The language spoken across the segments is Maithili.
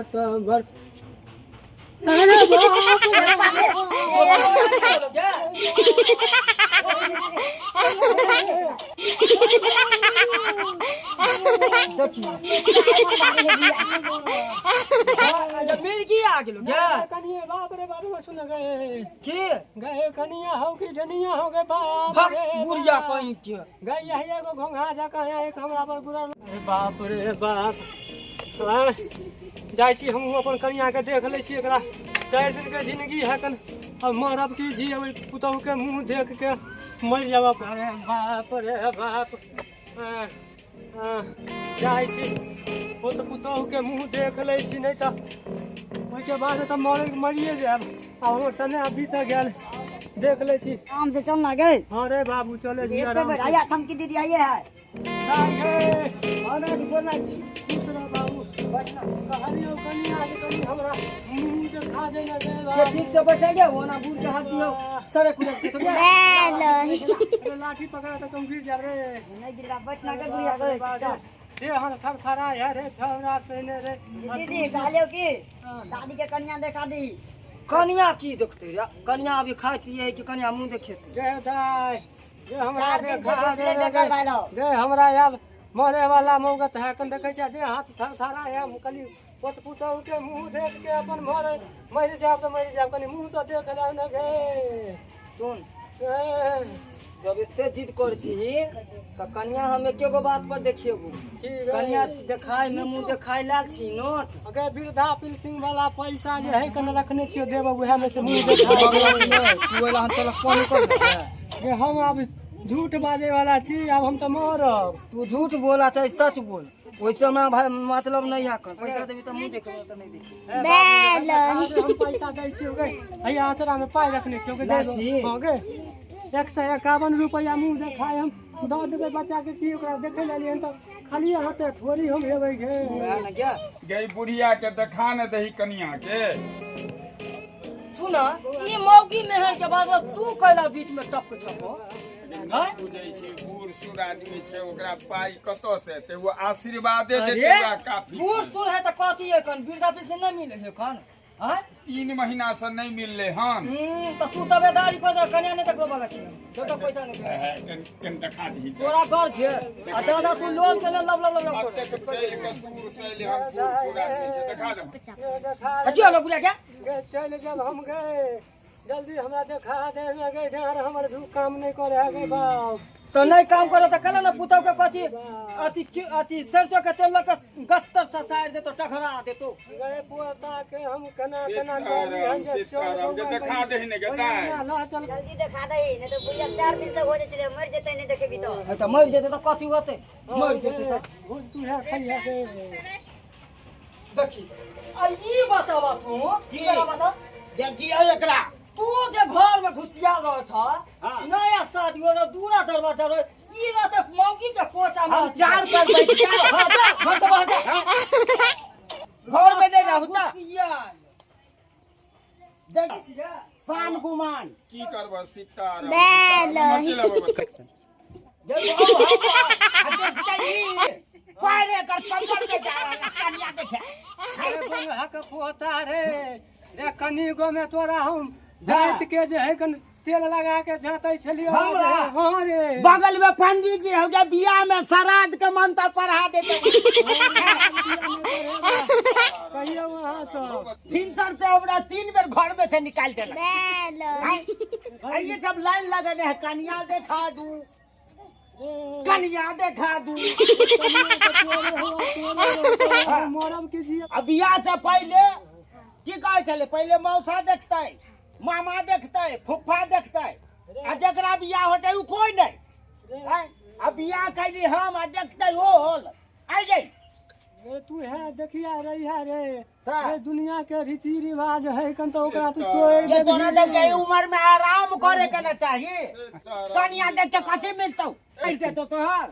तऽ बर मिर्गी आ गेलो क्या? कनिए बाप रे बाप रे, सुन गए के गए कनिया हो कि धनिया हो गए बाप भस रे बुढ़िया बाप। कहीं के गई यही एगो घोंघा जकाँ है, एक हमरा पर गुरल। अरे बाप रे बाप, आँय, जाइ छी हमहूँ अपन कनियाके देख लै छी। एकरा 4 दिन के जिंदगी है कन, अब मरब की जी पुतहु के मुँह देख के मरि जाब। अरे बाप रे बाप, आँय, आँय, जाइ छी पुत पुतहु के मुँह देख लै छी, नहि तऽ ओहिके बाद तऽ मरिए जायब। आब हमर समय बीत गेल, देख लै छी। आराम से चल ना गए। हाँ रे बाबू, चले छी एते आराम बेर से। आया चमकी दीदी आइए है। खुश रह बाबू। कहलियौ कनिया के कनि हमरा मुँह देखा दे ना गे के ठीक से बैठेंगे ओना बूढ़ के हाथ दियो सरे कुदक के तो गया। अरे लाठी पकड़ा तऽ कम गिर जा रे। नहीं गिरगा, बैठ ना के बुढ़िया गए चल। दे हाथ थर थरा है रे छौरा तेने रे। दीदी कहलियो कि दादी के कन्या देखा दी। कनिया की देखते रे? कनिया अभी खाए पिए है कि कनिया मुंह देखेते? गे दाय गे हमरा 4 दिन से देखा घुसले दे बेकार गे। भाई गे हमरा आब मरे वाला मौगत है कन, देखै छै दे हाथ थर थरा है। हम कनि पोत पुतहु के मुँह देख के अपन मरे मरि जायब तऽ मरि जायब, कनि मुँह तऽ देख ले ने गे। सुन, ए, जब एते जिद कर छी तऽ कनिया हम एके गो बात पर देखेबो। की रे? कनिया देखाय में मुंह देखाय लाल छी नोट। अगे वृद्धा पेंशन वाला पैसा जे है कने रखने छियो, देब उएह में से मुँह देखाय। तू एला हम चल फोन कर दे। गे हम आब झूठ बाजे वाला छी, आब हम तऽ मरब। तू झूठ बोला चाहे सच बोल, ओइसे हमरा भाई मतलब नहीं है। कर पैसा देबी तऽ मुंह देखेबो तऽ नहीं देखेबो। ए बाबू, हम पैसा दै छियौ गे, हैया आचरा में पाइ रखने छियौ गे, लै दे छी? हँ गे, 151 रुपैआ मुँह देखाय हम दऽ देबै बच्चा के। की ओकरा देखै लए एलियै हन तऽ खालिए हाथे थोड़ी हम एबै गे। वएह ने क्या गई बुढ़िया के देखा ने दही कनिया के। सुन, ई मौगी मेहर के बाद में तू कैला बीच में टपक छको? नहि बुझै छी, बूढ़ सूढ़ आदमी छै, ओकरा पाइ कतऽ से एतै? ओ आशीर्वादे अरे देतै ओकरा काफी बूढ़ छै। सूढ़ है तऽ कथी है कन, वृद्धा पेंशन नहीं मिले है कन? आँय? 3 महीना से नहीं मिललै हन। तऽ तू तबेदारी पर कन्या नहीं देखबे वाला छी, जब तक पैसा नहीं है, कनि कनि देखा दही। तोरा घर छै आ दादा तू लोन के लब लब लब लब। कतेक चलि कऽ दूर से एलै हन, बूढ़ सूढ़ आदमी छै, देखा दे। गे देखा हटियो लोग बुढ़िया के। गे चलि जाब हम गे, जल्दी हमरा देखा दे ने गे, डाँड़ हमर झू काम नहीं करे है गे बाप। तो नहीं काम करो तो कल ना पुतहु के कथी अथी अथी सरसों के तेल लऽ के गस्तर ससारि देतो, टघरा देतो। गे पोता के हम केना केना सीताराम, कहली हन जे चल सीताराम, बौआ जे देखा कनि दही ने गे ओहि दाइ। अंगना लऽ चल। जल्दी देखा दही, नहीं तो बुढ़िया 4 दिन से हो जाइ छलै, मरि जेतै नहीं देखेबी तऽ। है तऽ मरि जेतै तऽ कथी होतै? मरि जेतै तऽ भोज तू है खइहे गे। देखी, आ ई बताबा तू की? तोरा बता। देखियौ एकरा। तू जे घर में घुसिया रह छ, हाँ। नया शादी हो रह, दूरा दरवाजा रह, ई रहते मौगी के कोचा में हम 4 पर बैठ जाओ। हाँ, जा, घर से बाहर जा। घर में नहीं रहू तऽ। घुसिया। देख शान गुमान। की करबह सीताराम, सीताराम, चलि आबऽ बस। पहले कर कमर में जा रहा है, कनिया देखे। अरे बंगहा के पोता रे, रे कनी गो में तोरा हम जात के जे है कन तेल लगा के जाते छलियो। हमरा? हाँ रे। बगल में पंडित जी हो गया, बियाह में श्राद्ध के मंत्र पढ़ा देते। कहियो वहाँ सब भिनसर से हमरा 3 बेर घर में से निकाल देलक। आइए जब लाइन लगने है, कनिया देखा दू, कनिया देखा दू। मरब की जी? आ बियाह से पहले की कहै छलै? पहले मौसा देखतै, मामा देखतै, फुफा देखतै, आ जकरा बियाह होतै उ कोई नहीं। आँय? आ बियाह कैली हम आ देखतै ओ होल आइ गई। रे तू है देखिया रही है रे। ता। रे दुनिया के रीति रिवाज है कन, तो ओकरा तू तोड़ ये तोरा देबही। जब के उम्र में आराम करे के ना चाहिए, कनिया देख के कथी मिलतौ ऐसे तो तोहर?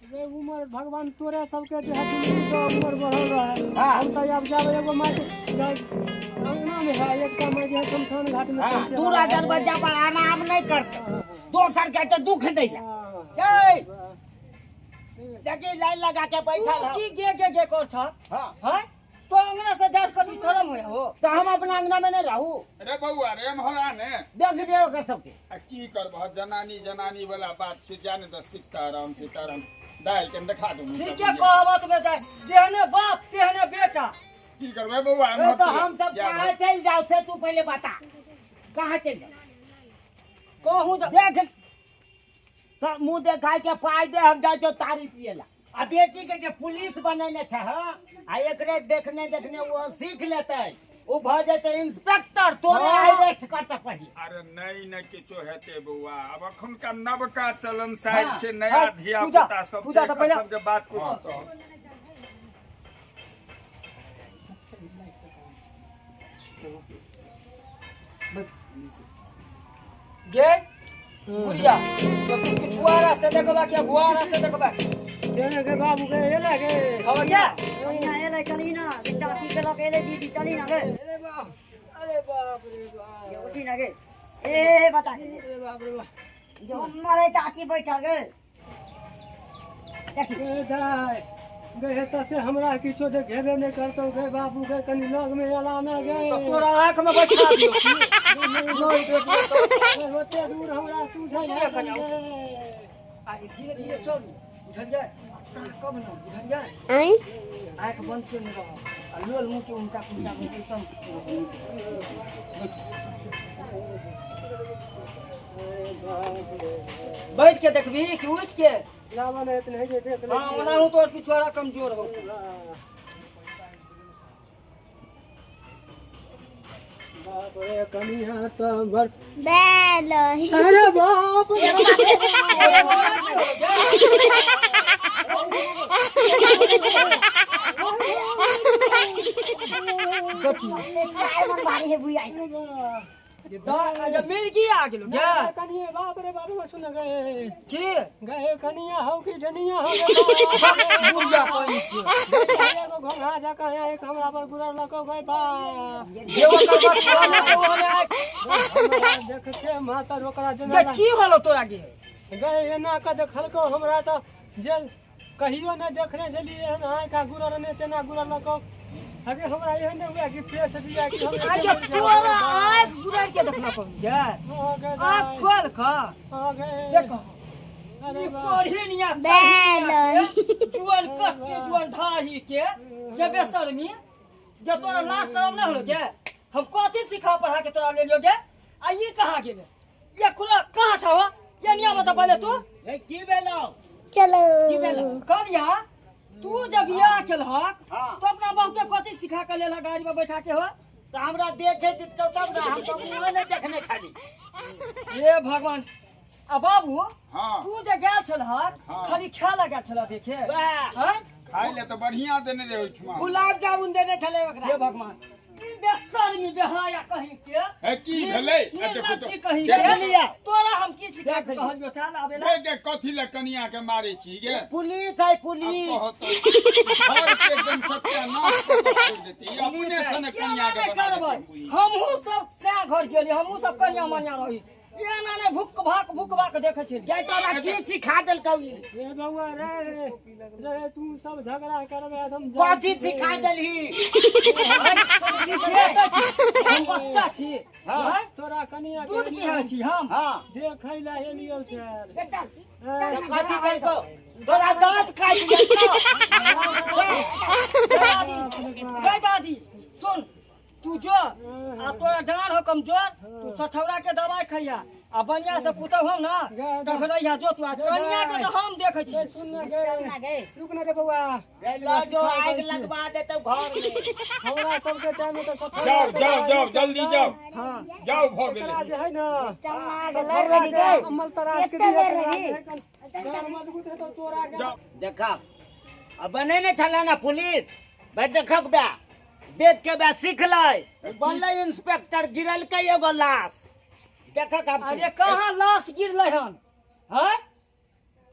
रे उम्र भगवान तोरे सबके जे है जिंदगी के उम्र बढ़ल रहे। हाँ। हम तो आब जाबे, एगो माय अंगना में है, एकटा माय जे है शमशान घाट में हाँ, पहुंचे दूरा वाला है। दरवाजा पर आराम नहीं करते, दोसर के तो दुख नहीं। हाँ। ए देखी लाइन लगा के बैठल तू हो। की गे गे गे कर छ? हाँ। हैं? तो अंगना से जात कथी शरम होय हो? तो हम अपना अंगना में नहीं रहू। रे बौआ रे एम्हर ने देख लियो ओकर सबके। आ की करबह, जनानी जनानी वाला बात छै, जाने त सीताराम सीताराम दाइ के देखा दू। ठीक है कहावत में जाए, जेहने बाप तेहने बेटा। की करबै बौआ? ए तो हम सब कहाँ चल जाओ से तू पहले बता, कहाँ चल जाओ? कहूँ जा देख तो मुंह देखाय के पाई दे, हम जाय छौ तारी पिएला। आ बेटी के जे पुलिस बनेने छ, आ एकरे देखने देखने वो सीख लेतै, ओ भ जेतै इंस्पेक्टर, तोरे अरेस्ट करतै पहिले। अरे नहीं न किछो हेतै बौआ, अब अखुनका नवका चलन साइड छै, नया धिया पुता सब छै, सबके बात कुछ तो गे बुढ़िया तो तू पिछुआरा से देखबा के बुआरा से देखबा? केने के बाबू के एला के खबर क्या कनिया एलै, चली ना चाची के लग एलै दीदी, चली ना गे। अरे बाप, अरे बाप रे बाप, ये उठी ना गे, ए बता, अरे बाप रे बाप, जो मरे चाची बैठल गे। देखी ए दाइ गे, त से हमरा किछो देखेबे नहीं करतौ गे बाबू गे, कनी लग में एला ना गे। तो तोरा आंख में बैठा दियो। ओते दूर हमरा सूझै चलिए कनिया। आ धीरे धीरे चलू, बुझलियै? आ ताकब न, बुझलियै? आँखि बंद से नहि रहब, आ लोल मुँह के उनटा पुनटा एकदम। बैठ के देखबी कि उठ के? लावा ने इतने जे देख ले। हाँ, ओनाहु तोर पिछुआरा कमजोर हो। बाप रे कनिया त बर बैल। अरे बाप रे, चाय मन भारी है बुढ़िया। मिर्गी आ गेलो गे कनिया, बाप रे बाप रे, सुन गए की गए कनिया हो कि डनिया हो गए? बुढ़िया कहीं के एगो घोंघा जकाँ एक हमरा पर गुरर लको गए बा। जेबो करबा तोरा से ओहने हमरा देखते मातर ओकरा गे। जेना की होलो तोरा गे? गए एना के देखलको हमरा त जेल कहियो नहि देखने छलियै एहन आँखि गुरर ने तेना गुरर लको। अगे हमरा एहन नहि हुए कि फेस दिया कि हम आगे तोरा आँख गुरर के देखना पड़ू गे? आँख खोल क देख। अरे ई बाप। पढ़ी निया बैल। जुअन कह के जुअन ढाही के के बेशर्मी जे तोरा लाज शरम नहि होलो गे? हम कथी सिखा पढ़ा के तोरा ले लियो गे? आ ई कहाँ गेले? ये कुरा कहाँ छौ? ये निया बता पहिले तू। ए की भेलौ? चलो। की भेलौ? कनिया, तू जब बियाह केलहक हाँ। तो अपना बहू के कथी सिखा के लेलहक गाड़ी में बैठा के हो? तो हमरा देखे दितकौ तब ना, हम तो मुँहे नहीं देखने खाली। हे भगवान! आ बाबू, हाँ। तू जे गेल छलहक, हाँ। खाली खाय लए गेल छलह देखे? वाह। हैं? खाइ ले तऽ बढ़िया देने रहे ओहिठमा। गुलाब जामुन देने छलै ओकरा। हे भगवान, ई बेशर्मी बेहाया कहीं के। हे की भेलै? आ देखू निर्लज्ज तऽ। कहीं देख के। लिअ। तोरा हम की सिखा के देख लिअ। कहलियो चल आबे ला? गे गे, कथी ले कनिया के मारै छी गे? पुलिस है पुलिस। आब कहत घर के एकदम सत्यानाश कऽ के छोड़ि देतै। ई अपने से ने केना कनिया के नहि बना करबै? देतै बुझी। हमहूँ सब तैं घर गेली, हमहूँ सब कनिया मनिया रही, एना नहि भुक भाक भुक भाक देखै छलियै। गे तोरा की सिखा देलकौ ई? रे बौआ रे रे रे, तू सब झगड़ा करबे हम कथी सिखा देलही? सिखेतै की? हम बच्चा छी? हाँ। हैं? तोरा कनिया के दूध पिहै छी हम। हाँ। देखै ला एलियौ छल। चल। तो कथी कलकौ? तोरा दांत काटि लेतौ। गै दादी, सुन, तू जो आ तोरा डाँड़ हो कमजोर, तू सठौरा के दवाई खैया आ बढ़िया से पुतहु हौ ना तखन अइहा। जो तू आ कनिया के तऽ हम देखै छी। गे सुन ना गे, चल ना गे। रुक ना रे बौआ। रे ल जो, आगि लगवा देतौ घर में। हमरा सबके टाइम में तऽ सफर जाओ जाओ जाओ, जल्दी जाओ। हाँ। जाओ, भऽ एकरा गेलै। जे है ना चल ना गे, लड़ रही गे। अमल तरास के एते दिया लड़ रही। डाँड़ मजबूत है तो तोरा के जाओ। देखा, आ बनेने छलै ना पुलिस भाई, देखक बे, देख के बे सीख लै, बनलै इंस्पेक्टर, गिरलकै एगो लाश, देखक आब तू। अरे कहाँ लाश गिरलै हन? हैं,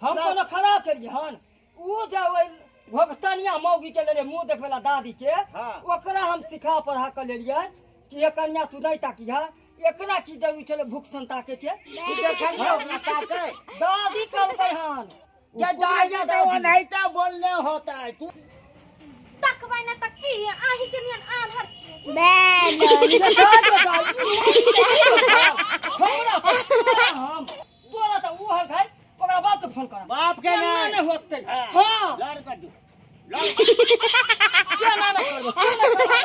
हम कोनो खराब केलियै हन? ओ जे ओहि भगतनिया मौगी के लेलियै मुँह देखबै ला दादी के, हाँ। ओकरा हम सिखा पढ़ा के लेलियै कि हे कन्या, तू नहि ताकिहा। एकरा की जरूरी छलै भूख सन ताके के? तू देखलियै ओकरा ताकै? दादी कहलकै हन। जे दादी तो ओनाहिते बोलने होता है तू। तकबै। देखबै ने तऽ की अहीं के नियन आन्हर छियै। बैल। हमरा हम तोरा तऽ ओ हल खाइ ओकरा बाप के फोन कर। बाप के एना नहि। नहि होतै। हँ। लड़ कऽ दू, लड़। केना नहि करबै, केना करबै?